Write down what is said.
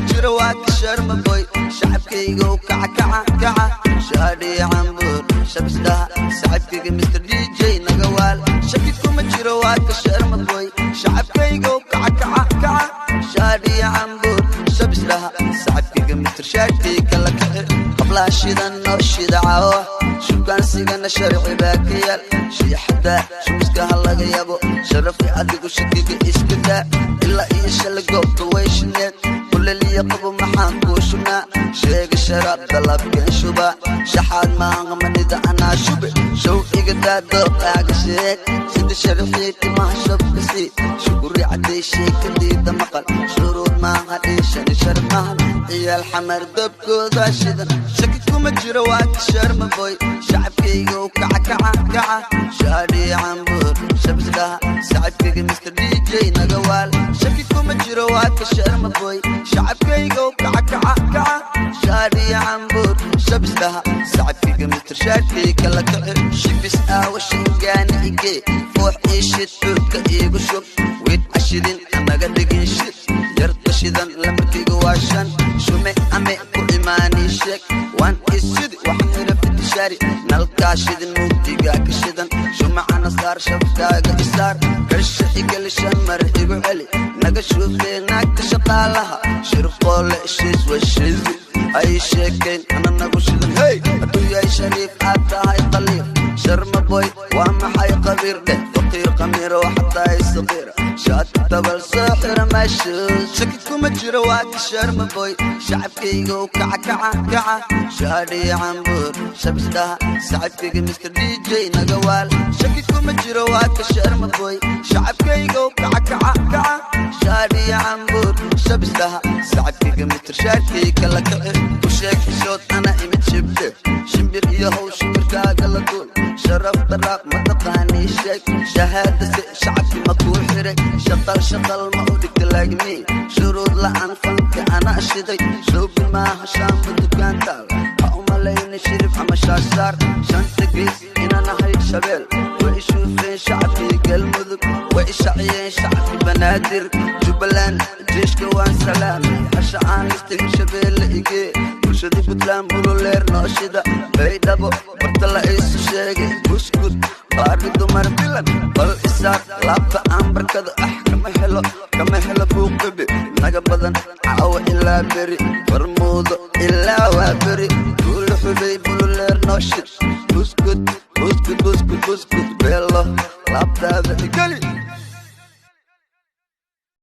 Jiro waa ka Sharma Boy. Shacabkaygow, kaca, kaca, kaca, shaadhiya cambuur shabisdhaha. Sacabkayga Mr DJ naga waal. Shaki kuma jiro, waa ka Sharma Boy. Shacabkaygow, kaca, kaca, kaca, shaadhiya cambuur shabisdhaha. Sacabkayga Mr Shaadhi kala kici. Qablaha shidan noo shida caawa, shukaansigana sharci baa ka yaal. Shiixadaa shumiska ha laga yabo sharafi. Adigu shakiga iska daa. Ilaa iyo shalay goobta way shineed. Kuleliya qabo, maxaan kuu shubnaa? Sheega sharaab dalabkeen shuba. Shaxaad maaqmanida anaa shube. Show iga daa, dooqaaga sheeg. Sida sharxii timaha shabka sii shukuri cadday. Sheekadiida maqal, shuruud maaha dhiishani sharmahan. Ciyaal Xamar dabkooda shidan. Shaki kuma jiro, waa ka Sharma Boy. Shacabkaygow, kaca, kaca, kaca, shaadhiya cambuur shabisdhaha. Sacabkayga Mr DJ naga waal. Shaki kuma jiro, waa ka Sharma Boy. Shacabkaygow, kaca, kaca, kaca, shaadhiya cambuur shabisdhaha. Sacabkayga Mr Shaadhi kala kici. Shibis aawa shingaani igee. Foox ii shid, cuudka iigu shub. Wiid cashidin anaga dhigin shid. Yarta shidan lamarkayga waa 5. Shume ame ku imaanii sheeg. Waan isidi waxaan ira fitishaari. Nalkaa shidin, mugdigaa ka shidan. Shumacana saar, shabkaaga isaar. Kasha igali, 5 mar igu celi. Naga shuufee naagta shaqaalaha. Shirqoole shiis washizi ay sheekayn ana nagu shidan. Hey, hadduu yahay shariif aad tahay qaliif. Sharma Boy waa maxay? Qabiir dheh, faqiir qamiiro xataa saqiira. Shaati dabal soo xira maashuus. Shaki kuma jiro, waa ka Sharma Boy. Shacabkaygow, kaca, kaca, kaca, shaadhiya cambuur shabisdhaha. Sacabkayga Mr DJ naga waal. Shaki kuma jiro, waa ka Sharma Boy. Shacabkaygow, kaca, kaca, kaca, shaadhiya cambuur shabisdhaha. Sacabkayga Mr Shaadhi kala kici. U sheeg xishood ana imid shibdhe. Shimbir iyo how shimbirkaaga la duul. Sharaf daraaq ma taqaanii? Sheeg shahaadase. Shacabki ma kuu xiray? Shaqal shaqal ma u dhigta laagmi? Shuruud la'aan fanka anaa shiday. Shoobin maaha shaamba dukaantaal. Ha u malayna shirib ama shaashaar. Shanta gees inaan ahay shabeel. Way ishuufeen shacabkii Galmudug, way ishaciyeen shacabkii Banaadir, Jubbaland. Jeeshka waan salaamay. Hasha aan listay Shabeelle igee. Bulshadii Puntland bululeer noo shida. Baydhabo barta la isu sheegay. Buskud baari dumar bilan bal isaar. Laabta aan barkada ah kama helo, kama helo buuqibi naga badan. Caawa ilaa beri, barmuudo ilaa waa beri. Buulu xubay bululeer noo shid. Buskud, buskud, buskud, buskud beelo laabtaada igeli.